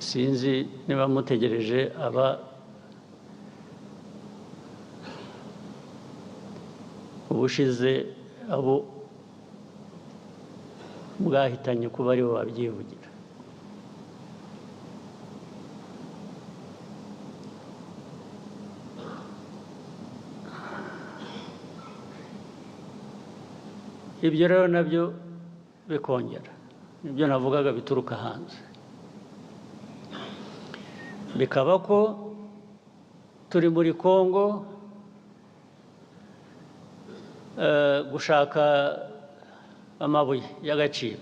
Sinzi niba mutegereje aba ubushize abo bwahitanye kuba aribo babyivugira. Ibyo rero nabyo bikongera ibyo navugaga bituruka hanze, bikaba ko turi muri Kongo gushaka amabuye y'agaciro,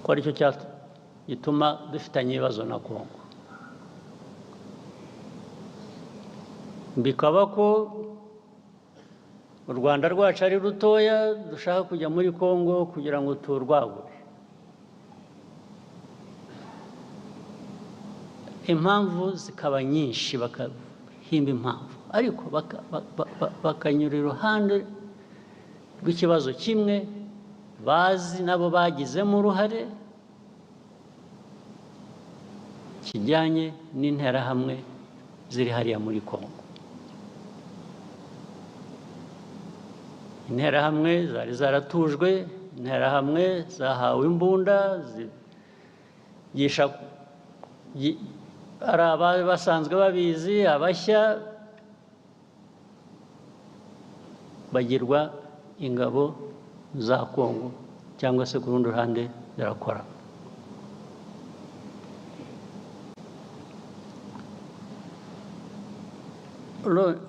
ko aricyo gituma dufitanye ibibazo na Kongo. Bikaba ko u Rwanda rwacu ari rutoya, dushaka kujya muri Kongo kugira ngo turwagure. Impamvu zikaba nyinshi, bakahimba impamvu, ariko bakanyura iruhande rw'ikibazo kimwe bazi nabo bagizemo uruhare, kijyanye n'interahamwe ziri hariya muri Kongo. Interahamwe zari zaratujwe, interahamwe zahawe imbunda, zigisha ari abari basanzwe babizi, abashya bagirwa ingabo za Kongo cyangwa se ku rundi ruhande zirakora.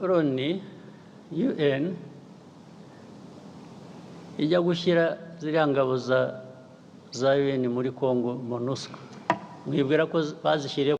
Loni, UN ijya gushyira ziriya ngabo za UN muri Kongo, MONUSCO, mwibwira ko bazishyiriye